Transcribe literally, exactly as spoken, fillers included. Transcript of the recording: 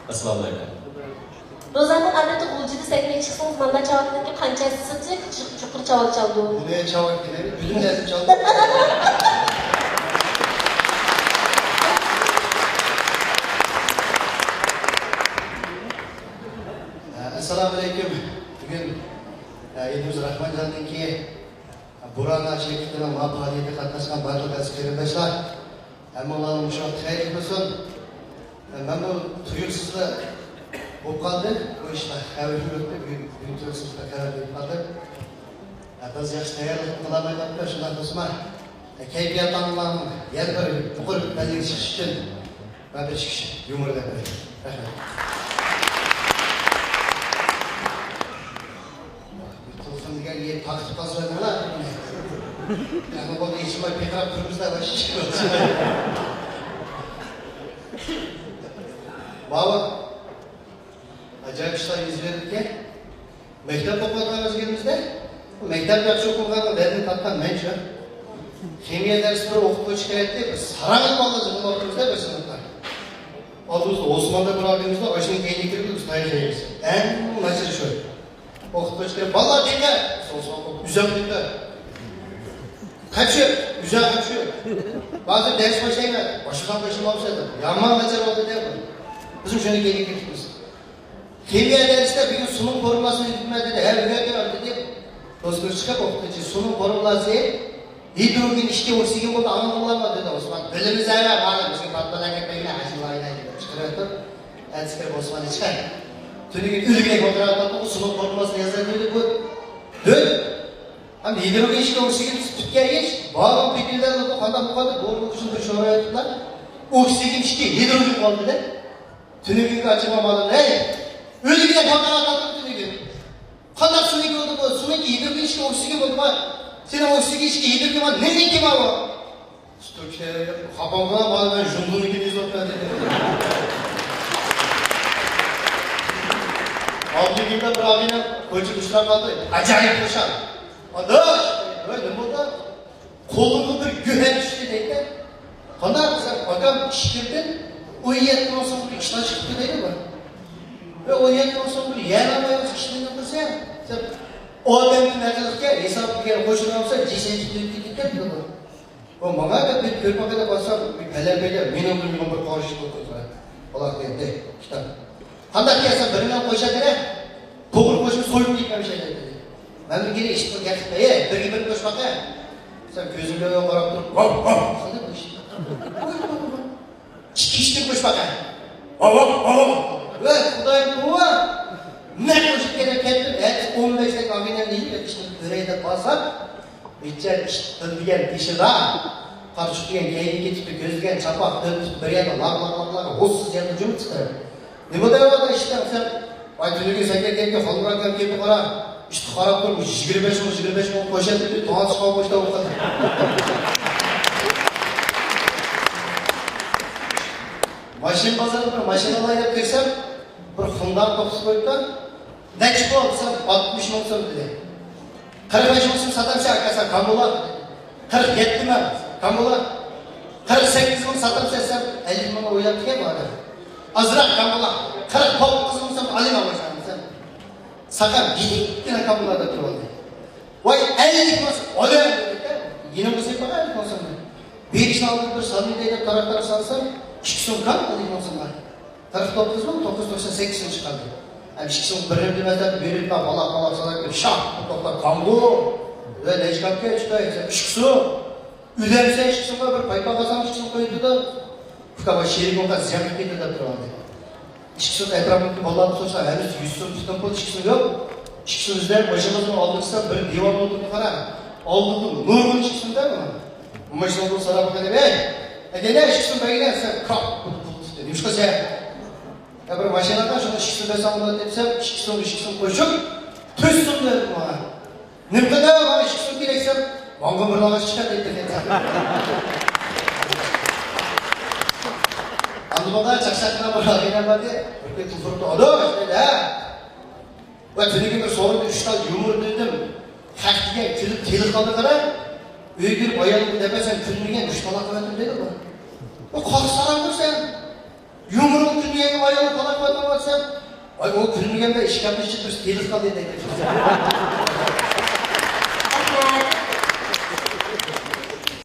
ئەسسالامۇئەلەيكۇم. روزاخان، ئادەتتە غۇلجىدا سەھنىگە چىقسىڭىز، ماندا چاۋاكنىڭكى قانچە ھەسسىسى جۇقىرى چاۋاك چالىدۇ؟ بۇنى چاۋاك دېمەيلى، ئۆزۈم لازىم چالدىم. ئەسسالامۇئەلەيكۇم. بۈگۈن، ئە، ئىدرىس راخمانجاننىڭكى بۇرھان شىركىتىنىڭ مۇۋەپپەقىيىتىگە قاتناشقان بارلىق ئەزىز قېرىنداشلار، ھەممىڭلارنىڭ مۇشۇ ۋاقىت خەيرلىك بولسۇن. مەنمۇ تۇيۇقسىزلا بولۇپ قالدى بۇ ئىشلار. خەۋىرىم يوقتى، بۈگۈن، بۈگۈن تۇيۇقسىزلا خەۋەر بېرىپ قالدىم. بەزى ياخشى تەييارلىقنى قىلالمايمەنمۇ، شۇنداق بولسىمۇ، كەيپىياتىڭلارنىڭ يەنە بىر يۇقىرى پەللىگە چىقىشى ئۈچۈن مەن بىر ئىككى يۇمۇر دەپ بېرەي. رەھمەت. تۇلسۇن دېگەن يەر تارتىپ قالسا نېمە؟ يەنە بۇنى ئېچىلماي پىقىراپ تۇرىمىز-دە، باشقا ئىش يوق. ماۋۇ ئاجايىپ ئىشلار يۈز بېرىدىكەن. مەكتەپتە ئوقۇۋاتقان مەزگىلىمىزدە، مەكتەپتە ياخشى ئوقۇغانغا دەردىنى تارتقان مەن شۇ. خىمىيە دەرسى بىر ئوقۇتقۇچى كەلدى، بىز ساراڭ بالىلار جىقىلداپ ئولتۇرىمىز-دە بىر سىنىپتا. ئالدىمىزدا ئوسمان دەپ بىر ئاكىمىز بار، ئاشۇنىڭ كەينىگە كىرىپ بىز تاياق يەيمىز. ئەڭ ناچىرى شۇ. ئوقۇتقۇچى كىرىپ، «بالىلار دىققەت!» سول سول ئوقۇپ، ئۈزەڭ دىققەت! «قېچىپ! ئۈزەڭ قېچىپ!» «ھازىر دەرس باشلايمەن.» «باشلىساڭ باشلىمامسەن؟» دەپ. يامان ناچار بولدى-دە بۇ. بىزمۇ شۇنىڭ كەينىگە كىرىپمىز. «خىمىيە دەرسىدە بۈگۈن سۇنىڭ فورمۇلاسىنى ئۆگىتىمەن» دېدى. «ھە، ئۆگەت» دېدى. دوسكىغا چىقىپ ئوقۇتقۇچى، «سۇنىڭ فورمۇلاسى گىدروگېن ئىككى ئوكسىگېن بولدى، ئاڭلىدىڭلارمۇ؟» دېدى ئوسمان. «بىلىمىز ھە، مانا بىزگە پاتمىدەك كەتمەيلى، ھەجىملايلى» دەپ چىقىرىۋەتتۇم. ئەتىسى كىرىپ ئوسمان ئىچكەن. تۈنۈگۈن ئۆلگۈدەك ئولتۇرۇۋاتقانتىمغۇ، سۇنىڭ فورمۇلاسىنى يازاي دېدى بۇ. دۆت. ھەم گىدروگېن ئىككى ئوكسىگېن پۈتكەن ئىش. بارغان پىكىرلەرنى قانداق بولغاندا بۇ ئۇچۇن بىر شورا ئېيتىپلا. ئوكسىگېن ئىككى گىدروگېن قالدى-دە. تۈنۈگۈنگە ئاچىما مانا، ھەي! ئۆلگۈدەك ئولتۇرۇۋاتقانتىم تۈنۈگۈن. قانداق سۇنىڭكى بولدى بۇ؟ سۇنىڭكى گىدروگېن ئىككى ئوكسىگېن بولدىما؟ سېنىڭ ئوكسىگېن ئىككى گىدروگېن بار، نېمىنىڭكى بار بۇ؟ تۈركىيە خاپام قىلغان، مانا مەن جۇڭگونىڭكىنى يېزىۋاتىمەن دېدى. ئابدۇكېرىم بىر ئابىنىڭ كوچىدا ئۇچراپ قالدى. ئاجايىپ خۇشال. «ئاداش!» «ۋاي، نېمە بولدى؟» «قولۇمغا بىر گۆھەر چۈشتى» دەيدۇ. «قانداق؟» دېسەم، «ئاكام ئىچكىرىدىن ئون يەتتە مىڭ سوم بىر ئىشلار چىقىپتۇ» دەيدۇ. «ۋە ئون يەتتە مىڭ سوم بىر يەر ئالمايۋاتسا ئىشلىرىڭنى قىلسەن» دېسەم، «ئادەم نەقىلىككە ھېساب بىر يەر قوشۇلمىسا، جىسەن چىقىپ كېتىپ كەتتى» دېدى. ئۇ ماڭا دەپ بىر كۆرپە قىلىپ بارسام، بىر پەلەمپەيدە مېنىڭ بىلمىگەن بىر قارىشى بولۇپ قالدى. ئالاق دېدى، كىتاب. «قانداق دېسەم، بىرىنى قوشا بېرە، توغرا قوشۇپ سويۇپ كېتىپ شەيدە» دېدى. مەن بىر گېلى ئىشقا گەپ قىلىپ، «ئەي، بىرگە بىر قوش باقە» دېسەم، كۆزۈمگە قاراپ تۇرۇپ، «ۋاۋ، ۋاۋ» قىلدى بۇ ئىش. «ئىككى ئىشتىن قوش باقە» «ۋاۋ، ۋاۋ، ۋاۋ» ۋە خۇدايىم توۋا. مەن قوشۇپ كېلىپ كەتتىم، ئەتىسى ئون بەشتە ئاغىنەمنى يىپ ئىشنى كۆرەي دەپ بارسام، بىچارە ئىش قىلىدىغان بېشىدا، قارىچۇق دېگەن كەينىگە كېتىپتۇ، كۆزلىگەن چاپاق تۆت بىر يەردە لاق لاق لاق لاق ھوسسىز يەردە جىمىپ تۇرۇپ. «نېمە دەۋاتىدۇ ئىشتا؟» دېسەم، «ۋاي، تۈنۈگۈن سەن كەتكەندىن كېيىن خالمۇرات ئاكام كېلىپتۇ، قارا، ئىشتا قاراپ تۇرۇپ، يىگىرمە بەش مىڭ، يىگىرمە بەش مىڭ قوشاتتى» دەپ، تاڭ چىققان بوشتا بولۇپ قالدى. ماشىنا بازاردا بىر ماشىنا ئالاي دەپ كىرسەم، بىر خۇندان توختىتىپ قويۇپتۇ. «نەچچە بولدى؟» دېسەم، «ئاتمىش مىڭ سوم» دېدى. «قىرىق بەش مىڭ سوم ساتامسەن؟» ئاكا، سەن كامبۇلا. «قىرىق يەتتە مىڭ كامبۇلا. قىرىق سەككىز مىڭ ساتامسەن؟» دېسەم، «ئەللىك مىڭنى ئويلاپ كەلگەن بۇ ئادەم. ئازراق كامبۇلا. قىرىق توققۇز مىڭ سوم ئالىمەن» دېسەم، ساقال يېتىككىنە كامبۇلا دەپ تۇرۇۋالدى. «ۋاي، ئەللىك مىڭ سوم ئالىمەن» دېدى. يېنىمغا سېلىپ قويغان ئەللىك مىڭ سومنى. بېرىشنى ئالدىن بىر سالمىدى دەپ تاراق-تاراق سالسام، ئىككى سوم كام ئەللىك مىڭ سومغا. قىرىق توققۇز مىڭ توققۇز يۈز توقسان سەككىز سوم چىقاردى. ھەم ئىككى سوم بىرىنى دېمەسلەپ، بېرىپ، بالاق، بالاق سالاپ، شاھ، توختاپ، كامبۇ. ۋە نەچچە كام ئىكەن، ئىككى سوم. ئۆلەمسەن ئىككى سومغا، بىر پايپاق ئالسام ئىككى سوم قويۇپتۇ-دە. ئۇكام، شېرىكىڭ زىيان قىلىپ كېتىدۇ دەپ تۇرۇۋالدى. ئىككى سوم ئەتراپىمدىكى بالىلارنى سورىسام، ھەممىسى يۈز سوم، پۈتۈن پۇل، ئىككى سوم يوق. ئىككى سوم ئىزدەپ، ماشىنىمىزنىڭ ئالدىغا چىقسام، بىر دىۋان ئولتۇردى، قارا. ئالدىدا نۇرغۇن ئىككى سوم دەپ. ماشىنا ئالدىغا ساراپ قېلىپ، «ئەي، ئەگەر ئىككى سوم بەرگىن» دېسەم، كاپ، پۇل، پۇل تۇتتى. نېمىشقا سەن؟ يا بىر ماشىناغا شۇنى ئىككى سوم بەرسەڭ بولاتتى دېسەم، ئىككى سوم، ئىككى سوم قوشۇپ، تۆت سوم بەردى ماڭا. نېمە قىلدى؟ ماڭا ئىككى سوم كېرەك دېسەم، ماڭا بىر ناغاچ چىقار دەيدۇ. ئاندىن بۇنداق چاقچاقلار بىر ئاغىنەم باردى. بىر كۈن تېلېفوندا، «ئاداش» دېدى، ھە. ۋە تۈنۈگۈن بىر سورۇندا ئۈچ تال يۇمۇر دېدىم. خەق دېگەن كۈلۈپ تېلىقالدى قارا. ئۆيگە كىرىپ ئايالىمغا دەپ بەرسەم، كۈلمىگەن، ئۈچ تالاق قىلىۋەتتىم دېدى بۇ. بۇ قاقساراڭدۇر سەن. يۇمۇرۇڭ كۈلمىگەنگە ئايالىڭ تالاق قىلىۋەتتى. ۋاي، ئۇ كۈلمىگەندە ئىشىك ئالدىدا بىر تېلېفون قالدى دەيدۇ.